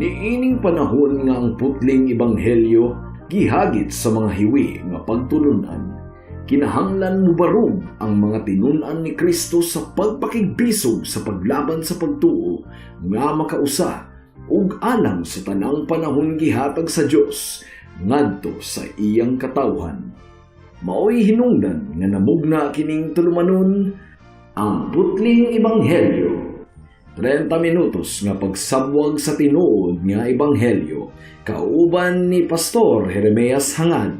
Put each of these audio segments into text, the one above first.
Niining panahon nga ang putling ebanghelyo gihagit sa mga hiwi nga pagtulunan, kinahanglan mubarog ang mga tinun-an ni Kristo sa pagpakigbisog sa paglaban sa pagtuo nga makausa ug alang sa tanang panahon gihatag sa Dios ngadto sa iyang katawhan. Maoy hinungdan nga namugna kining tulumanon, Ang Putling Ebanghelyo. 30 minutos nga pagsabwag sa tinuod nga ebanghelyo kauban ni Pastor Jeremias Hangad.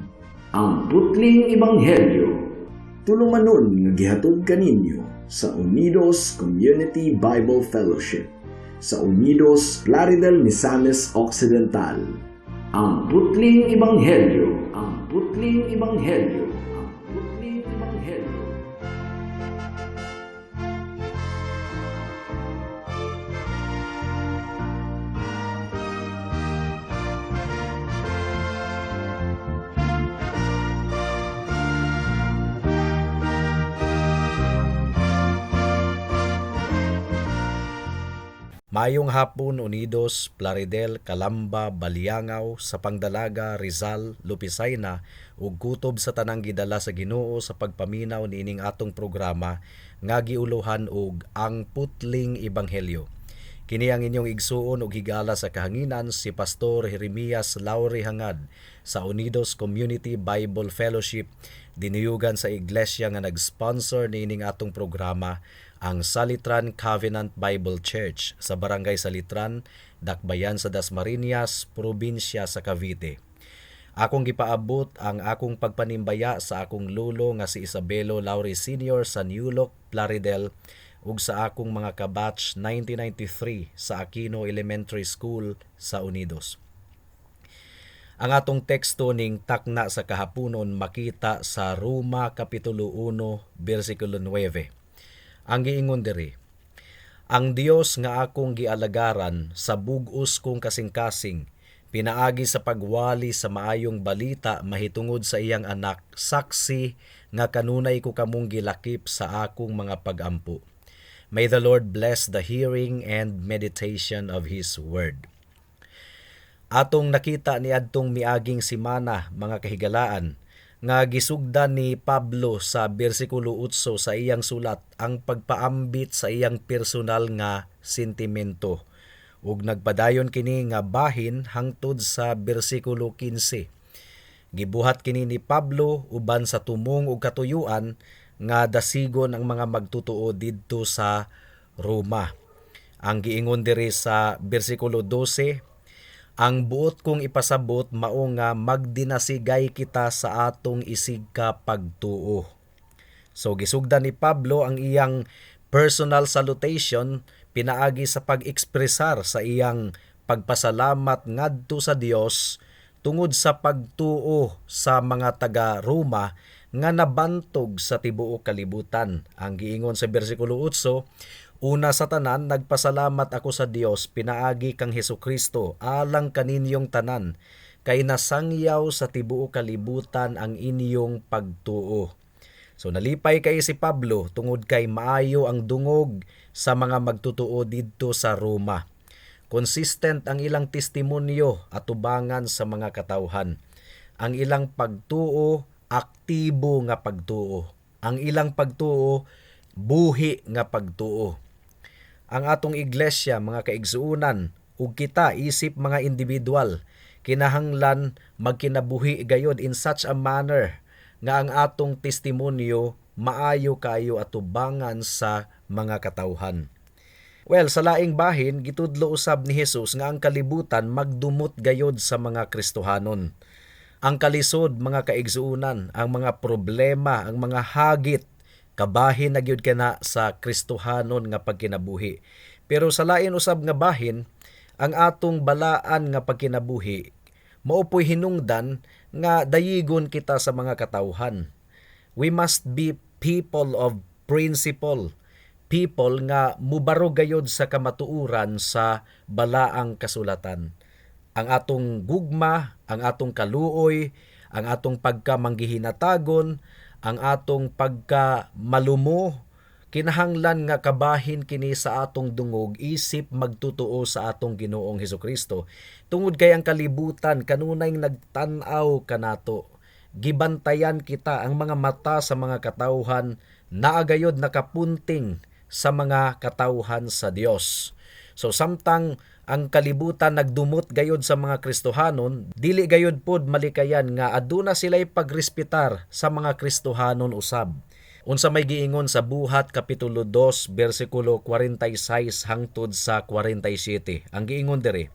Ang Putling Ebanghelyo. Tulumanon nga gihatod kaninyo sa Unidos Community Bible Fellowship sa Unidos, Plaridel, Misamis Occidental. Ang Putling Ebanghelyo. Ang Putling Ebanghelyo. Ang Putling Ebanghelyo. Maayong hapon, Unidos, Plaridel, Calamba, Baliangao, Sapang Dalaga, Rizal, Lupisaina ug kutob sa tanang gidala sa Ginoo sa pagpaminaw niining atong programa nga giuluhan og Ang Putling Ebanghelyo. Kini ang inyong igsuon ug higala sa kahanginan, si Pastor Jeremias Laure Hangad sa Unidos Community Bible Fellowship, dinuyugan sa iglesia nga nag-sponsor niining atong programa, ang Salitran Covenant Bible Church sa Barangay Salitran, Dakbayan sa Dasmariñas, probinsya sa Cavite. Akong gipaabot ang akong pagpanimbaya sa akong lolo nga si Isabelo Laure Sr. sa New Look, Plaridel, ug sa akong mga kabatch 1993 sa Aquino Elementary School sa Unidos. Ang atong teksto ning takna sa kahaponon makita sa Roma Kapitulo 1, versikulo 9. Ang giingon diri, "Ang Dios nga akong gialagaran sa bug-os kong kasing-kasing pinaagi sa pagwali sa maayong balita mahitungod sa iyang anak, saksi nga kanunay ko kamong gilakip sa akong mga pagampo." May the Lord bless the hearing and meditation of His Word. Atong nakita ni adtong miaging simana, mga kahigalaan, nga gisugdan ni Pablo sa bersikulo 8 sa iyang sulat ang pagpaambit sa iyang personal nga sentimento, ug nagpadayon kini nga bahin hangtod sa bersikulo 15. Gibuhat kini ni Pablo uban sa tumong ug katuyuan nga dasigon ang mga magtutuo didto sa Roma. Ang giingon diri sa bersikulo 12, "Ang buot kong ipasabot mao nga magdinasigay kita sa atong isig ka pagtuo." So gisugdan ni Pablo ang iyang personal salutation pinaagi sa pag-ekspresar sa iyang pagpasalamat ngadto sa Dios tungod sa pagtuo sa mga taga Roma nga nabantog sa tibuok kalibutan. Ang giingon sa bersikulo 8, "Una sa tanan, nagpasalamat ako sa Dios pinaagi kang Hesukristo alang kaninyong tanan, kay nasangyaw sa tibuok kalibutan ang inyong pagtuo." So nalipay kay si Pablo tungod kay maayo ang dungog sa mga magtutuo didto sa Roma. Consistent ang ilang testimonyo atubangan sa mga katawhan. Ang ilang pagtuo, aktibo nga pagtuo. Ang ilang pagtuo, buhi nga pagtuo. Ang atong iglesia, mga kaigsuonan, ug kita isip mga individual, kinahanglan magkinabuhi gayod in such a manner nga ang atong testimonyo maayo kayo atubangan sa mga katawhan. Well, sa laing bahin, gitudlo usab ni Jesus nga ang kalibutan magdumot gayod sa mga Kristohanon. Ang kalisod, mga kaigsuonan, ang mga problema, ang mga hagit, kabahin na gyud kana sa Kristohanon nga pagkinabuhi. Pero sa lain usab nga bahin, ang atong balaan nga pagkinabuhi mao po'y hinungdan nga dayigon kita sa mga katawhan. We must be people of principle, people nga mubaro gayod sa kamatuoran sa balaang kasulatan. Ang atong gugma, ang atong kaluoy, ang atong pagkamanggihinatagon, ang atong pagka malumo, Kinahanglan nga kabahin kini sa atong dungog isip magtutuo sa atong Ginoong Hesukristo. Tungod kay ang kalibutan kanunay nagtan-aw kanato. Gibantayan kita, ang mga mata sa mga katawhan naa gayod nakapunting sa mga katawhan sa Dios. So samtang ang kalibutan nagdumot gayod sa mga Kristohanon, dili gayod pod malikayan nga aduna sila'y pagrespetar sa mga Kristohanon usab. Unsa may giingon sa Buhat kapitulo 2 bersikulo 46 hangtod sa 47? Ang giingon diri,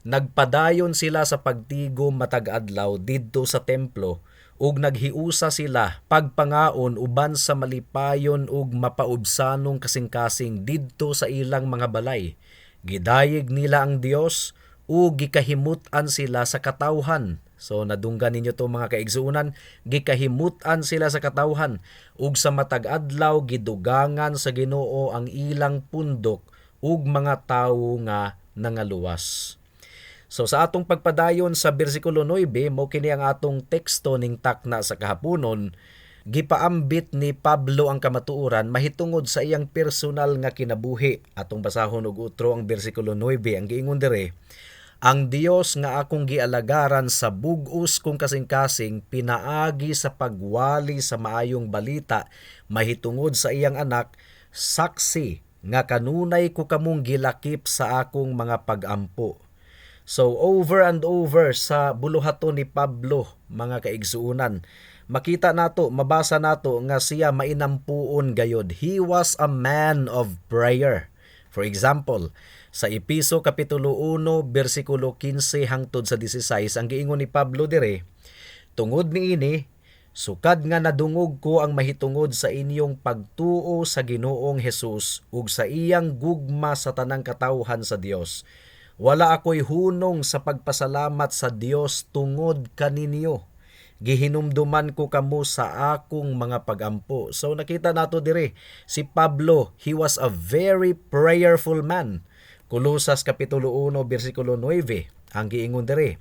"Nagpadayon sila sa pagtigom matag adlaw didto sa templo ug naghiusa sila pagpangaon uban sa malipayon ug mapaubsanong kasing-kasing didto sa ilang mga balay. Gidayeg nila ang Dios ug gikahimut-an sila sa katawhan." So nadunggan ninyo to, mga kaigsuonan, gikahimut-an sila sa katawhan, "ug sa matag adlaw gidugangan sa Ginoo ang ilang pundok ug mga tawo nga nangaluwas." So sa atong pagpadayon sa bersikulo 9, mao kini ang atong teksto ning takna sa kahaponon, gipaambit ni Pablo ang kamatuoran mahitungod sa iyang personal nga kinabuhi. Atong basahon og utro ang bersikulo 9. Ang giingon dire, "Ang Dios nga akong gialagaran sa bug-os kong kasing-kasing pinaagi sa pagwali sa maayong balita mahitungod sa iyang anak, saksi nga kanunay ko kamong gilakip sa akong mga pagampo." So over and over sa buluhaton ni Pablo, mga kaigsuonan, makita nato, mabasa nato nga siya mainampuon gayod. He was a man of prayer. For example, sa Epeso kapitulo 1 bersikulo 15 hangtod sa 16, ang giingon ni Pablo dire, "Tungod niini, sukad nga nadungog ko ang mahitungod sa inyong pagtuo sa Ginoong Hesus ug sa iyang gugma sa tanang katawhan sa Dios, wala ako'y hunong sa pagpasalamat sa Dios tungod kaninyo. Gihinumduman ko kamo sa akong mga pagampo." So nakita nato dire si Pablo, he was a very prayerful man. Kolosas kapitulo 1 bersikulo 9, ang giingon dire,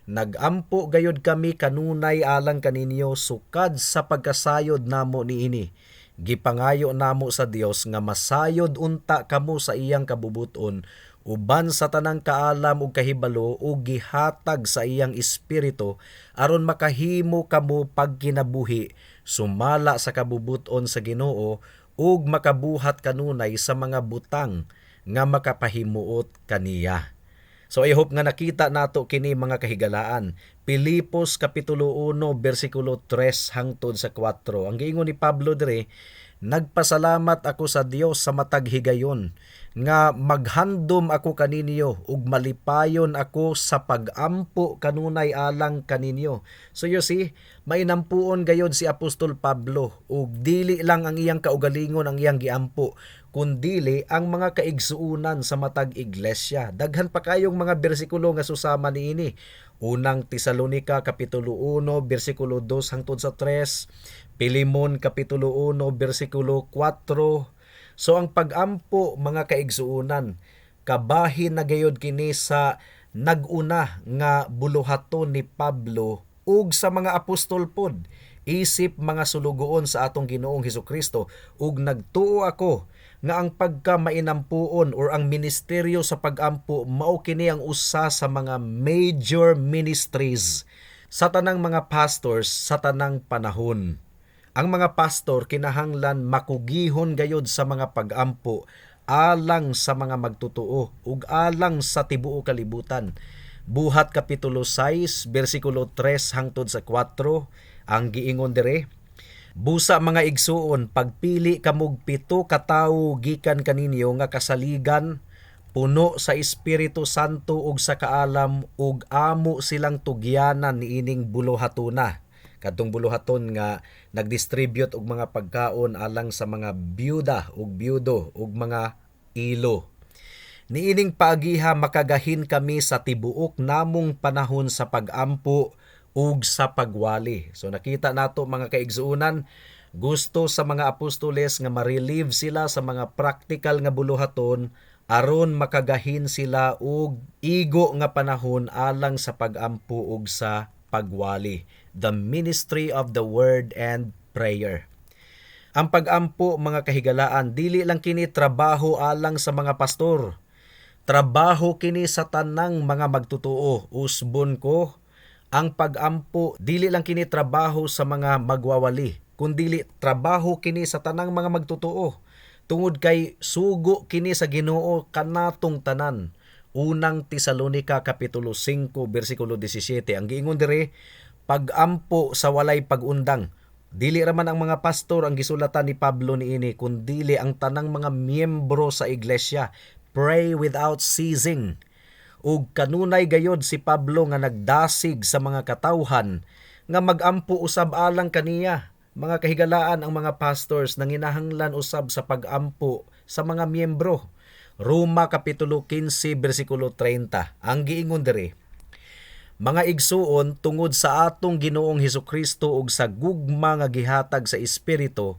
"Nagampo gayod kami kanunay alang kaninyo sukad sa pagkasayod namo niini. Gipangayo namo sa Dios nga masayod unta kamo sa iyang kabubuton uban sa tanang kaalam ug kahibalo ug gihatag sa iyang espiritu aron makahimo kamo pagkinabuhi sumala sa kabubuton sa Ginoo ug makabuhat kanunay sa mga butang nga makapahimuot kaniya." So I hope nga nakita nato kini, mga kahigalaan. Pilipos kapitulo 1 bersikulo 3 hangtod sa 4. Ang giingon ni Pablo dire, "Nagpasalamat ako sa Dios sa matag higayon nga maghandom ako kaninyo ug malipayon ako sa pagampo kanunay alang kaninyo." So you see, mainampuon gayod si Apostol Pablo ug dili lang ang iyang kaugalingon ang iyang giampo kundili ang mga kaigsuonan sa matag iglesia. Daghan pa kayong mga bersikulo nga susama niini. Unang Tesalonika kapitulo 1 bersikulo 2 hangtod sa 3, Pilimon kapitulo 1 bersikulo 4. So ang pagampo, mga kaigsuonan, kabahin na gayod kini sa nag-una nga buluhaton ni Pablo ug sa mga apostol pod isip mga sulugoon sa atong Ginoong Hesukristo, ug nagtuo ako nga ang pagka mainampuon or ang ministeryo sa pagampo mao kini ang usa sa mga major ministries sa tanang mga pastors sa tanang panahon. Ang mga pastor kinahanglan makugihon gayod sa mga pagampo alang sa mga magtutuo ug alang sa tibuok kalibutan. Buhat kapitulo 6 bersikulo 3 hangtod sa 4, ang giingon dire, "Busa, mga igsuon, pagpili kamog 7 ka tawo gikan kaninyo nga kasaligan, puno sa Espiritu Santo ug sa kaalam, ug amo silang tugyanan niining buluhatuna." Kadtong buluhaton nga nagdistribute og mga pagkaon alang sa mga byuda ug byudo ug mga ilo. "Niining paagiha makagahin kami sa tibuok namong panahon sa pagampo ug sa pagwali." So nakita nato, mga kaigsuonan, gusto sa mga apostoles nga ma-relieve sila sa mga practical nga buluhaton aron makagahin sila og igo nga panahon alang sa pagampo ug sa pagwali. The ministry of the word and prayer. Ang pag-ampo, mga kahigalaan, dili lang kini trabaho alang sa mga pastor. Trabaho kini sa tanang mga magtotoo. Usbon ko, ang pag-ampo dili lang kini trabaho sa mga magwawali, kundili trabaho kini sa tanang mga magtotoo. Tungod kay sugo kini sa Ginoo kanatong tanan. Unang Tesalonika kapitulo 5 bersikulo 17. Ang giingon diri, pag-ampo sa walay pag-undang. Dili raman ang mga pastor ang gisulatan ni Pablo niini, kundili ang tanang mga miyembro sa iglesia. Pray without ceasing. Ug kanunay gayod si Pablo nga nagdasig sa mga katawhan nga magampo usab alang kaniya. Mga kahigalaan, ang mga pastors nanginahanglan usab sa pag-ampo sa mga miyembro. Roma kapitulo 15 bersikulo 30. Ang giingon diri, "Mga igsuon, tungod sa atong Ginoong Hesukristo ug sa gugma nga gihatag sa Espiritu,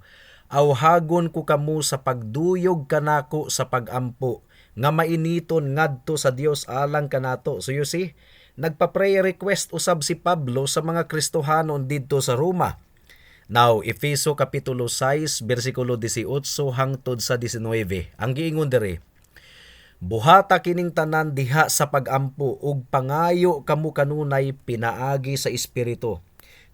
awhagon ko kamo sa pagduyog kanako sa pagampo nga mainiton ngadto sa Dios alang kanato." So you see, nagpa-prayer request usab si Pablo sa mga Kristohanon didto sa Roma. Now, Efeso kapitulo 6 bersikulo 18 hangtod sa 19. Ang giingon diri, "Buhata kining tanan diha sa pagampo ug pangayo kamo kanunay pinaagi sa Espiritu.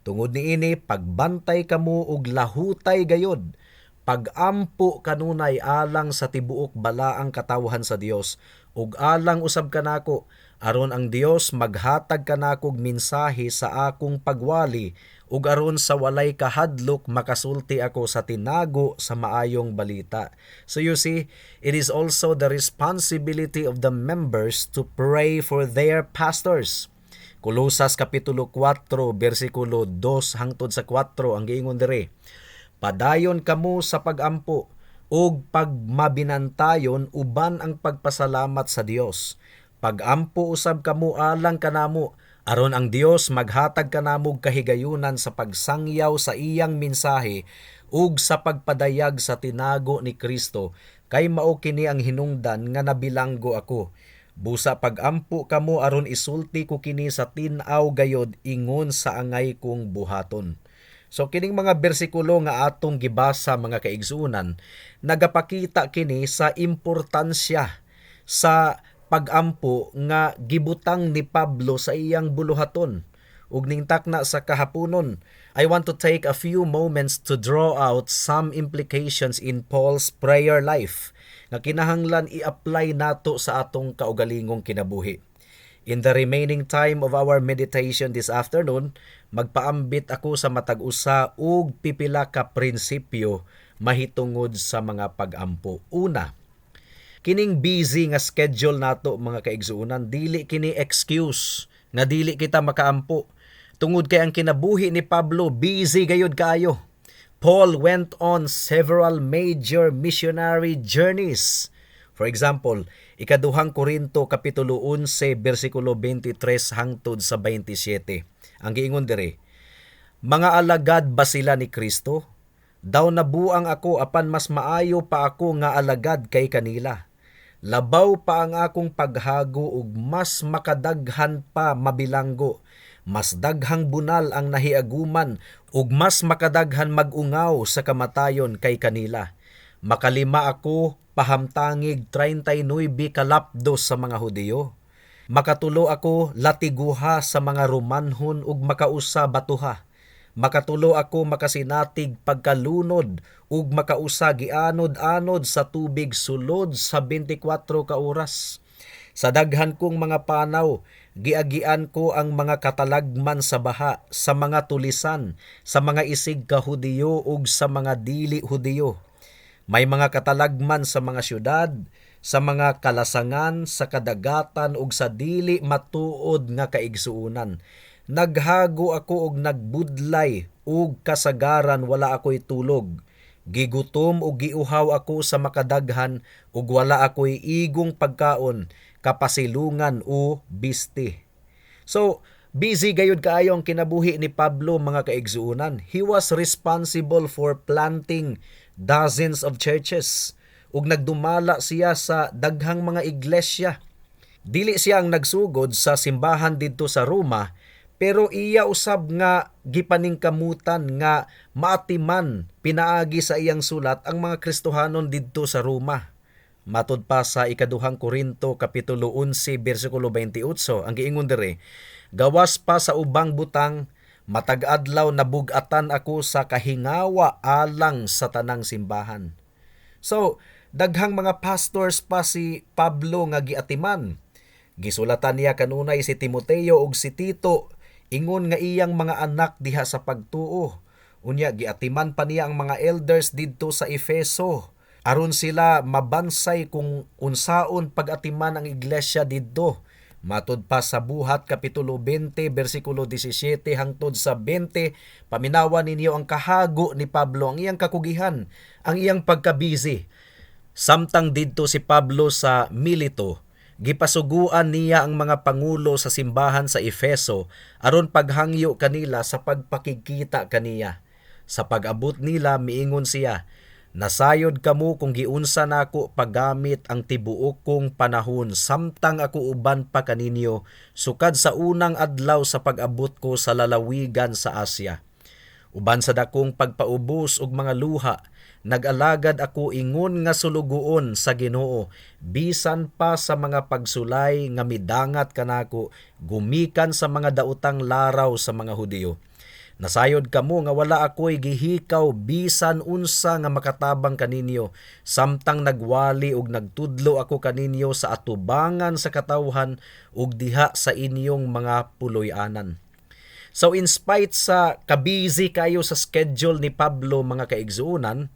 Tungod niini, pagbantay kamo ug lahutay gayod. Pagampo kanunay alang sa tibuok balaang katawhan sa Dios ug alang usab kanako, aron ang Dios maghatag kanakog mensahe sa akong pagwali ug aron sa walay kahadlok makasulti ako sa tinago sa maayong balita." So you see, it is also the responsibility of the members to pray for their pastors. Kolosas kapitulo 4 bersikulo 2 hangtod sa 4, ang giingon diri, "Padayon kamo sa pagampo ug pagmabinantayon uban ang pagpasalamat sa Dios. Pagampo usab kamo alang kanamo, aron ang Dios maghatag kanamog kahigayunan sa pagsangyaw sa iyang mensahe ug sa pagpadayag sa tinago ni Kristo, kay mao kini ang hinungdan nga nabilanggo ako. Busa pagampo kamo aron isulti ko kini sa tin-aw gayod ingon sa angay kong buhaton." So kining mga bersikulo nga atong gibasa, mga kaigsuonan, nagapakita kini sa importansya sa pagampo nga gibutang ni Pablo sa iyang buluhaton. Ug ning takna sa kahaponon, I want to take a few moments to draw out some implications in Paul's prayer life nga kinahanglan i-apply nato sa atong kaugalingong kinabuhi. In the remaining time of our meditation this afternoon, magpaambit ako sa matag usa ug pipila ka prinsipyo mahitungod sa mga pagampo. Una, kining busy nga schedule nato, mga kaigsuonan, dili kini excuse nga dili kita makaampo. Tungod kay ang kinabuhi ni Pablo busy gayud kaayo. Paul went on several major missionary journeys. For example, Ikaduhang Korinto kapitulo 11 bersikulo 23 hangtod sa 27. Ang giingon diri, "Mga alagad ba sila ni Kristo? Daw nabuang ako, apan mas maayo pa ako nga alagad kay kanila. Labaw pa ang akong paghago ug mas makadaghan pa mabilanggo. Mas daghang bunal ang nahiaguman ug mas makadaghan mag-ungaw sa kamatayon kay kanila. Makalima ako pahamtangig 39 kalapdos sa mga Hudiyo. Makatulo ako latiguha sa mga Romanhon ug makausa batuha. Makatulo ako makasinatig pagkalunod ug makausa gianod-anod sa tubig sulod sa 24 ka oras. Sa daghan kong mga panaw, giagian ko ang mga katalagman sa baha, sa mga tulisan, sa mga isig ka Hudiyo ug sa mga dili Hudiyo. May mga katalagman sa mga syudad, sa mga kalasangan, sa kadagatan ug sa dili matuod nga kaigsuonan. Naghago ako og nagbudlay ug kasagaran wala ako'y tulog. Gigutom ug giuhaw ako sa makadaghan ug wala ako'y igong pagkaon, kapasilungan o bisti." So, busy gayud kaayo ang kinabuhi ni Pablo, mga kaigsuonan. He was responsible for planting dozens of churches ug nagdumala siya sa daghang mga iglesia. Dili siya ang nagsugod sa simbahan didto sa Roma, Pero iya usab nga gipaningkamutan nga maatiman pinaagi sa iyang sulat ang mga Kristohanon didto sa Roma. Matud pa sa Ikaduhang Korinto kapitulo 11 bersikulo 28, ang giingon diri, "Gawas pa sa ubang butang, matag adlaw nabug-atan ako sa kahingawa alang sa tanang simbahan." So, daghang mga pastors pa si Pablo nga giatiman. Gisulatan niya kanunay si Timoteo ug si Tito, ingon nga iyang mga anak diha sa pagtuo. Unya giatiman pa niya ang mga elders didto sa Efeso aron sila mabansay kung unsaon pag-atiman ang iglesia didto. Matud pa sa Buhat kapitulo 20 bersikulo 17 hangtod sa 20, paminawa ninyo ang kahago ni Pablo, ang iyang kakugihan, ang iyang pagkabisi. Samtang didto si Pablo sa Milito, gipasuguan niya ang mga pangulo sa simbahan sa Efeso aron paghangyo kanila sa pagpakigkita kaniya. Sa pag-abot nila, miingon siya, "Nasayod kamo kung giunsa nako paggamit ang tibuok kong panahon samtang ako uban pa kaninyo sukad sa unang adlaw sa pag-abot ko sa lalawigan sa Asia. Uban sa dakong pagpaubos og mga luha, nag-alagad ako ingon nga sulugoon sa Ginoo, bisan pa sa mga pagsulay nga midangat kanako gumikan sa mga daotang laraw sa mga Hudiyo. Nasayod kamo nga wala ako'y gihikaw bisan unsa nga makatabang kaninyo samtang nagwali ug nagtudlo ako kaninyo sa atubangan sa katawhan ug diha sa inyong mga puloy-anan." So in spite sa kabusy kayo sa schedule ni Pablo, mga kaigsuonan,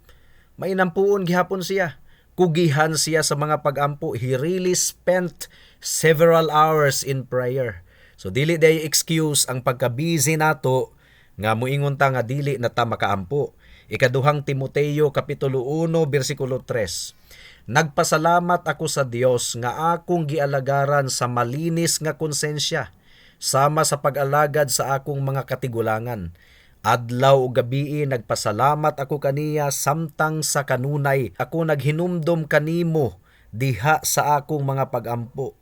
mainampuon gihapon siya. Kugihan siya sa mga pagampo. He really spent several hours in prayer. So dili diay excuse ang pagka-busy nato nga muingon ta nga dili na ta makaampo. Ikaduhang Timoteo kapitulo 1 bersikulo 3. "Nagpasalamat ako sa Dios nga akong gialagaran sa malinis nga konsensya sama sa pag-alagad sa akong mga katigulangan. Adlaw ug gabii nagpasalamat ako kaniya samtang sa kanunay ako naghinumdom kanimo diha sa akong mga pagampo."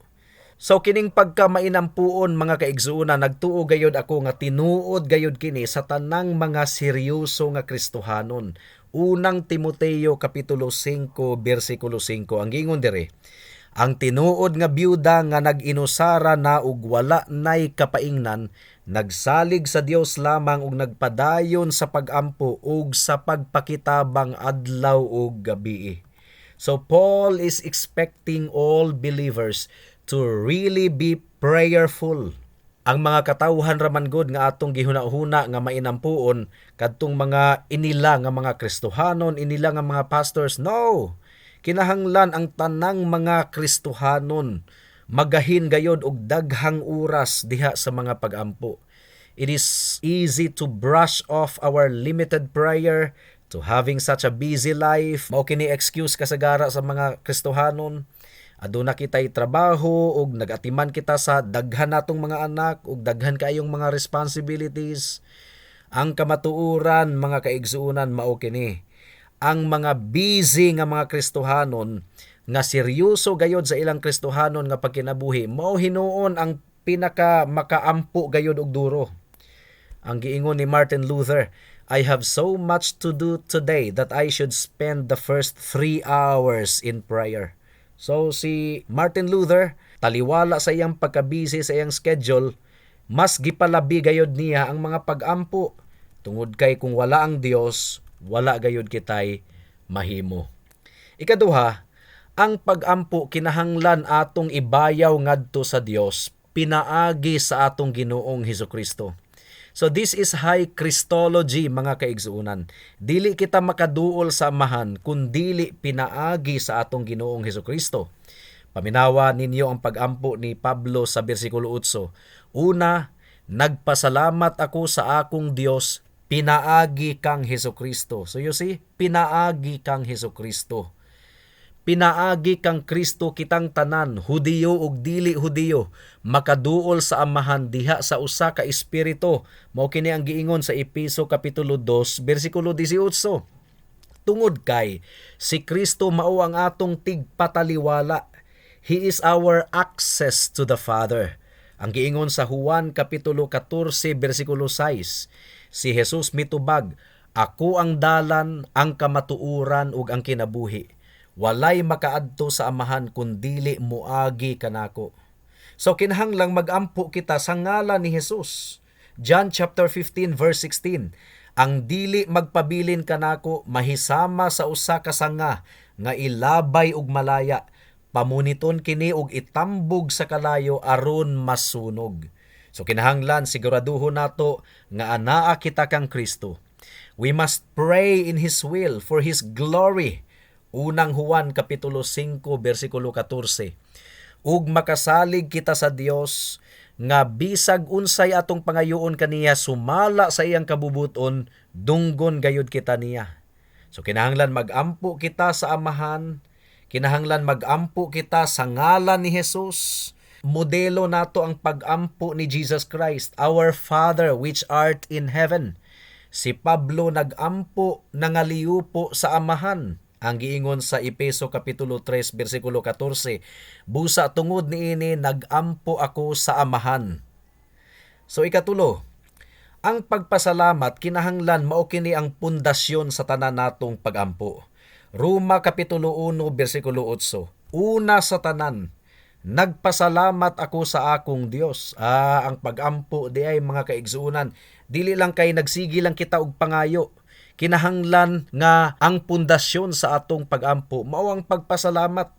So kining pagka mainampuon, mga kaigsuonan, nagtuo gayod ako nga tinuod gayod kini sa tanang mga seryoso nga Kristohanon. Unang Timoteo kapitulo 5 bersikulo 5, ang giingon diri, "Ang tinuod nga byuda nga nag-inusara na ug wala nay kapaingnan, nagsalig sa Dios lamang ug nagpadayon sa pagampo ug sa pagpakitabang adlaw ug gabii." So Paul is expecting all believers to really be prayerful. Ang mga katawhan raman gud nga atong gihuna-huna nga mainampuon kadtong mga inila nga mga Kristohanon, inila nga mga pastors. No. Kinahanglan ang tanang mga Kristohanon magahin gayod og daghang oras diha sa mga pagampo. It is easy to brush off our limited prayer to having such a busy life. Mao kini excuse kasagara sa mga Kristohanon. Aduna kitay trabaho ug nagatiman kita sa daghan natong mga anak ug daghan kaayong mga responsibilities. Ang kamatuoran, mga kaigsuonan, mao kini. Ang mga busy nga mga Kristohanon nga seryoso gayod sa ilang Kristohanon nga pagkinabuhi, mao hinuon ang pinaka makaampo gayod og duro. Ang giingon ni Martin Luther, "I have so much to do today that I should spend the first 3 hours in prayer." So si Martin Luther, taliwala sa iyang pagkabisi sa iyang schedule, mas gipalabi gayod niya ang mga pagampo tungod kay kung wala ang Dios, wala gayod kitay mahimo. Ikaduha, ang pagampo kinahanglan atong ibayaw ngadto sa Dios pinaagi sa atong Ginoong Hesukristo. So this is high Christology, mga kaigsuonan. Dili kita makaduol sa Amahan kun dili pinaagi sa atong Ginoong Hesukristo. Paminawa ninyo ang pagampo ni Pablo sa bersikulo 8. "Una, nagpasalamat ako sa akong Dios pinaagi kang Hesukristo." So you see, pinaagi kang Hesukristo. Pinaagi kang Kristo kitang tanan, Hudiyo ug dili Hudiyo, makaduol sa Amahan diha sa usa ka espiritu. Mao kini ang giingon sa Epeso kapitulo 2 bersikulo 18. Tungod kay si Kristo mao ang atong tigpataliwala. He is our access to the Father. Ang giingon sa Juan kapitulo 14 bersikulo 6, si Jesus mitubag, "Ako ang dalan, ang kamatuoran ug ang kinabuhi. Walay makaadto sa Amahan kun dili moagi kanako." So kinahanglang magampo kita sa ngalan ni Jesus. John chapter 15 verse 16, "Ang dili magpabilin kanako mahisama sa usa ka sanga nga ilabay og malaya. Pamuniton kini og itambog sa kalayo aron masunog." So kinahanglan siguraduhon nato nga anaa kita kang Kristo. We must pray in His will for His glory. Unang Juan kapitulo 5 bersikulo 14. Ug makasalig kita sa Dios nga bisag unsay atong pangayoon kaniya sumala sa iyang kabubuton, dunggon gayud kita niya. So kinahanglan magampo kita sa Amahan, kinahanglan magampo kita sa ngalan ni Jesus. Modelo nato ang pagampo ni Jesus Christ, "Our Father which art in heaven." Si Pablo nagampo, nangaliupo sa Amahan. Ang giingon sa Epeso kapitulo 3 bersikulo 14, "Busa tungod niini nagampo ako sa Amahan." So ikatulo, ang pagpasalamat kinahanglan mao kini ang pundasyon sa tanan natong pagampo. Roma kapitulo 1 bersikulo 8. "Una sa tanan, nagpasalamat ako sa akong Dios." Ah, ang pagampo diay, mga kaigsuonan, dili lang kay nagsigi lang kita og pangayo. Kinahanglan nga ang pundasyon sa atong pagampo mao ang pagpasalamat.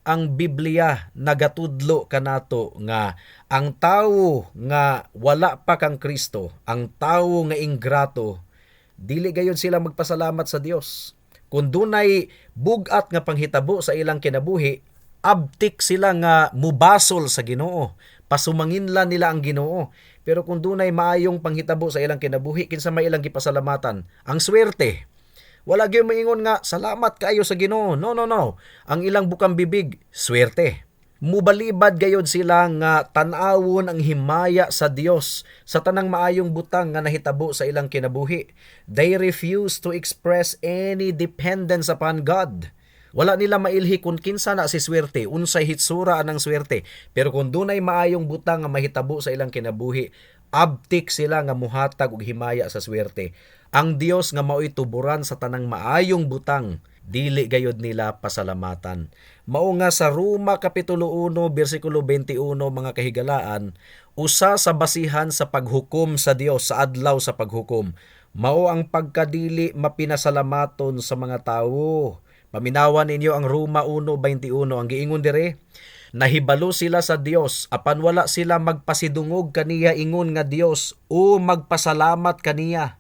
Ang Biblia nagatudlo kanato nga ang tawo nga wala pa kang Kristo, ang tawo nga ingrato, dili gayud sila magpasalamat sa Dios. Kung dunay bug-at nga panghitabo sa ilang kinabuhi, abtik sila nga mubasol sa Ginoo. Pasumanginlan nila ang Ginoo. Pero kung dunay maayong panghitabo sa ilang kinabuhi, kinsa may ilang gipasalamatan? Ang swerte. Wala gyud moingon nga salamat kaayo sa Ginoo. No, no, no. Ang ilang bukang bibig, swerte. Mubalibad gayod sila nga tan-awon ang himaya sa Dios sa tanang maayong butang nga nahitabo sa ilang kinabuhi. They refuse to express any dependence upon God. Wala nila mailhi kung kinsa na si swerte, unsay hitsura anang swerte. Pero kung dunay maayong butang nga mahitabo sa ilang kinabuhi, abtik sila nga muhatag og himaya sa swerte. Ang Dios nga mao'y tuburan sa tanang maayong butang, dili gayod nila pasalamatan. Mao nga sa Roma kapitulo 1 bersikulo 21, mga kahigalaan, usa sa basihan sa paghukom sa Dios sa adlaw sa paghukom, mao ang pagkadili mapinasalamaton sa mga tawo. Paminawan ninyo ang Roma 1:21. Ang giingon dire, "Nahibalo sila sa Dios apan wala sila magpasidungog kaniya ingon nga Dios o magpasalamat kaniya.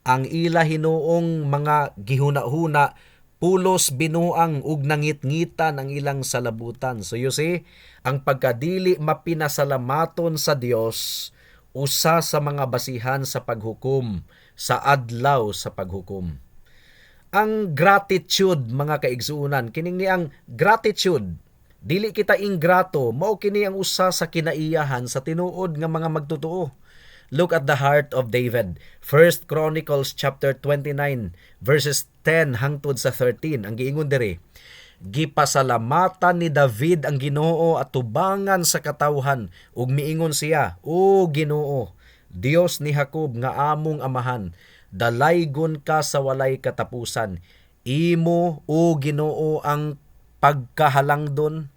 Ang ila hinuong mga gihuna-huna pulos binuang ug nangitngitan ang ilang salabutan." So you see, ang pagkadili mapinasalamaton sa Dios, usa sa mga basihan sa paghukom sa adlaw sa paghukom. Ang gratitude, mga kaigsuonan, kining ni ang gratitude, dili kita ingrato, mao kini ang usa sa kinaiyahan sa tinuod nga mga magtotoo. Look at the heart of David. First Chronicles chapter 29 verses 10 hangtod sa 13. Ang giingon diri, "Gipasalamatan ni David ang Ginoo at tubangan sa katawhan ug miingon siya, 'O Ginoo, Dios ni Jacob nga among amahan, dalaygon ka sa walay katapusan. Imo, O Ginoo, ang pagkahalangdon,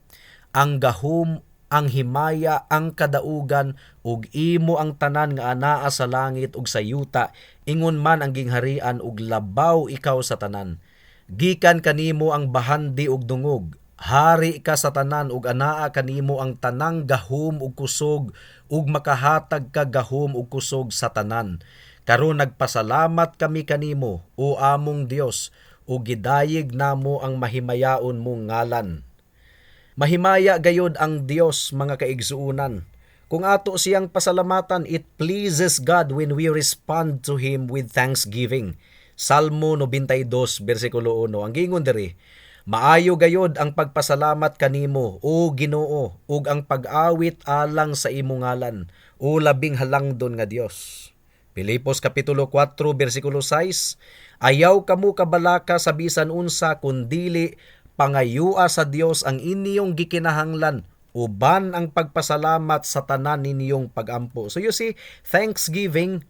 ang gahom, ang himaya, ang kadaugan, ug imo ang tanan nga anaa sa langit ug sa yuta, ingon man ang gingharian ug labaw ikaw sa tanan. Gikan kanimo ang bahandi ug dungog. Hari ka sa tanan ug anaa kanimo ang tanang gahom ug kusog ug makahatag ka gahom ug kusog sa tanan. Karon nagpasalamat kami kanimo, o among Dios, ug gidayeg namo ang mahimayaon mong ngalan." Mahimaya gayod ang Dios, mga kaigsuonan. Kung ato siyang pasalamatan, it pleases God when we respond to Him with thanksgiving. Salmo 92, versikulo 1. Ang giingon diri, "Maayo gayod ang pagpasalamat kanimo, o Ginoo, ug ang pag-awit alang sa imong ngalan, o labing halangdon nga Dios." Pilipos kapitulo 4 versikulo 6, "Ayaw kamo kabalaka sa bisan unsa, kundili pangayua sa Dios ang inyong gikinahanglan Uban ang pagpasalamat sa tanan ninyong pagampo. So you see, thanksgiving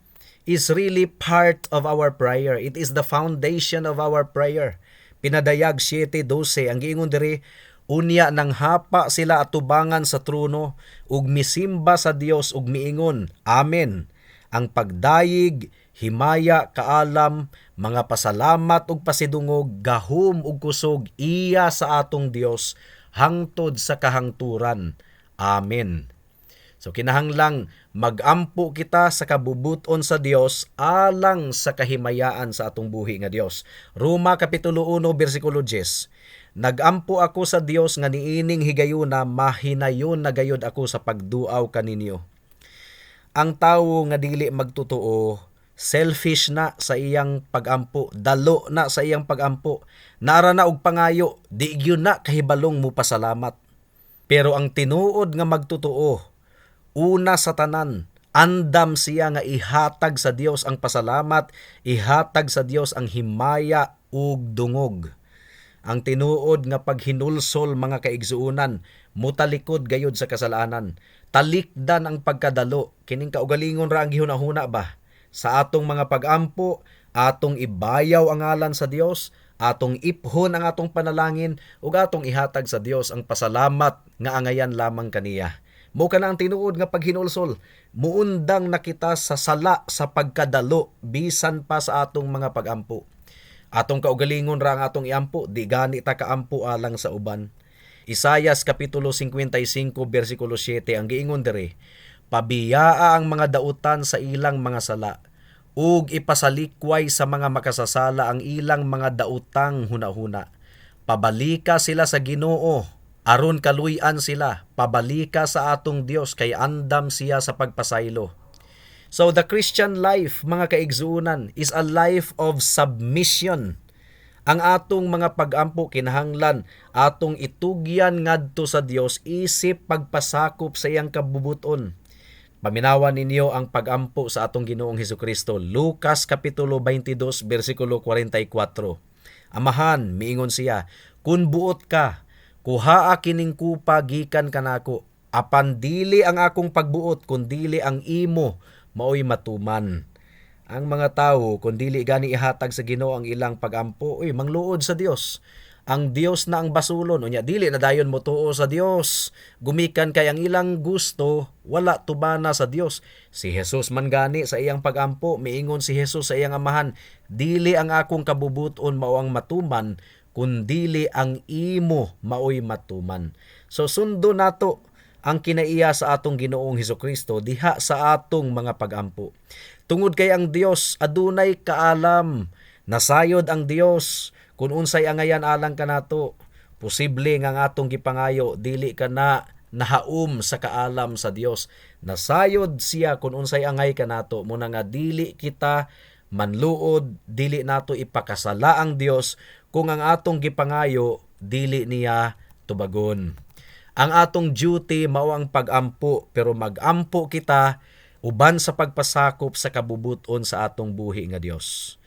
is really part of our prayer. It is the foundation of our prayer. Pinadayag 7:12, ang giingon diri, "Unya nang hapa sila atubangan sa trono ug misimba sa Dios ug miingon, 'Amen. Ang pagdayig, himaya, kaalam, mga pasalamat ug pasidungog, gahom ug kusog iya sa atong Dios hangtod sa kahangturan. Amen.'" So kinahanglang magampo kita sa kabubuton sa Dios alang sa kahimayaan sa atong buhi nga Dios. Roma kapitulo 1 bersikulo 10. "Nagampo ako sa Dios nga niining higayuna mahinayon na gayud ako sa pagduaw kaninyo." Ang tawo nga dili magtotoo, selfish na sa iyang pagampo, dalo na sa iyang pagampo. Nara na og pangayo, di gyud na kahibalong mo pasalamat. Pero ang tinuod nga magtotoo, una sa tanan, andam siya nga ihatag sa Dios ang pasalamat, ihatag sa Dios ang himaya ug dungog. Ang tinuod nga paghinulsol, mga kaigsuonan, mutalikod gayud sa kasalanan. Talikdan ang pagkadalo, kining kaugalingon ra ang gihunahuna ba? Sa atong mga pagampo, atong ibayaw ang ngalan sa Dios, atong iphon ang atong panalangin ug atong ihatag sa Dios ang pasalamat nga angayan lamang kaniya. Mo kana ang tinuod nga paghinulsol. Muundang na kita sa sala sa pagkadalo bisan pa sa atong mga pagampo. Atong kaugalingon ra ang atong iampo, di gani ta kaampo alang sa uban. Isayas kapitulo 55 bersikulo 7, ang giingon diri, "Pabiyaa ang mga dautan sa ilang mga sala ug ipasalikway sa mga makasasala ang ilang mga dautang hunahuna. Pabalika sila sa Ginoo aron kaluy-an sila, pabalika sa atong Dios kay andam siya sa pagpasaylo." So the Christian life, mga kaigsuonan, is a life of submission. Ang atong mga pagampo kinahanglan atong itugyan ngadto sa Dios isip pagpasakop sa iyang kabubuton. Paminawan ninyo ang pagampo sa atong Ginoong Hesukristo. Lucas kapitulo 22 bersikulo 44. "Amahan," miingon siya, "kun buot ka, kuhaa kining kupa gikan kanako. Apan dili ang akong pagbuot kundili ang imo maoy matuman." Ang mga tawo kung dili gani ihatag sa Ginoo ang ilang pagampo, uy, mangluod sa Dios. Ang Dios na ang basulon, unya dili na dayon mo tuo sa Dios. Gumikan kay ang ilang gusto wala tubana sa Dios. Si Jesus man gani sa iyang pagampo, miingon si Jesus sa iyang Amahan, "Dili ang akong kabubuton mao ang matuman, kundili ang imo maoy matuman." So sundo nato ang kinaiya sa atong Ginoong Hesukristo diha sa atong mga pagampo. Tungod kay ang Dios adunay kaalam, nasayod ang Dios kung unsay angayan alang kanato. Posible nga ang atong gipangayo dili ka na nahaom sa kaalam sa Dios. Nasayod siya kung unsay angay kanato, muna nga dili kita manluod, dili nato ipakasala ang Dios kung ang atong gipangayo dili niya tubagon. Ang atong duty mao ang pagampo, pero magampo kita uban sa pagpasakop sa kabubuton sa atong buhi nga Dios.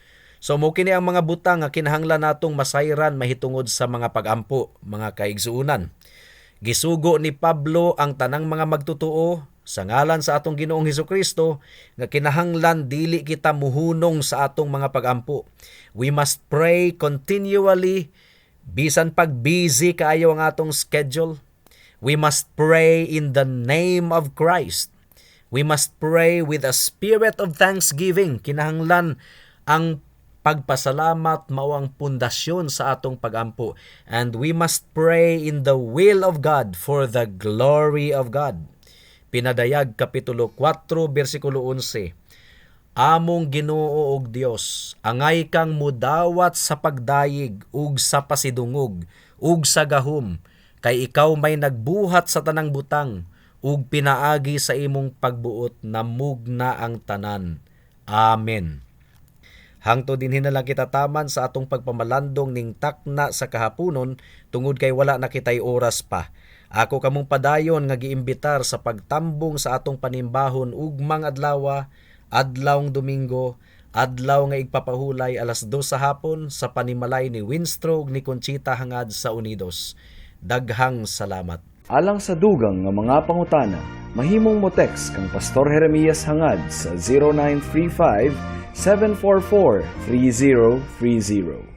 So mo kini ang mga butang nga kinahanglan natong masayran mahitungod sa mga pagampo, mga kaigsuonan. Gisugo ni Pablo ang tanang mga magtotoo sa ngalan sa atong Ginoong Hesukristo nga kinahanglan dili kita muhunong sa atong mga pagampo. We must pray continually bisan pag busy kaayo ang atong schedule. We must pray in the name of Christ. We must pray with a spirit of thanksgiving. Kinahanglan ang pagpasalamat mao ang pundasyon sa atong pagampo. And we must pray in the will of God for the glory of God. Pinadayag Kapitulo 4, versikulo 11. "Among Ginoo ug Dios, angay kang mudawat sa pagdayig ug sa pasidungog ug sa gahom, kay ikaw may nagbuhat sa tanang butang ug pinaagi sa imong pagbuot namugna ang tanan. Amen." Hangtod dinhi na lang kita taman sa atong pagpamalandong ning takna sa kahaponon tungod kay wala na kitay oras pa. Ako kamong padayon nga giimbitar sa pagtambong sa atong panimbahon ugmang adlawa, adlawng Domingo, adlaw nga igpapahulay, alas 2 sa hapon sa panimalay ni Winstro ug ni Conchita Hangad sa Unidos. Daghang salamat. Alang sa dugang nga mga pangutana, mahimong mo text kang Pastor Jeremias Hangad sa 0935 744 3030.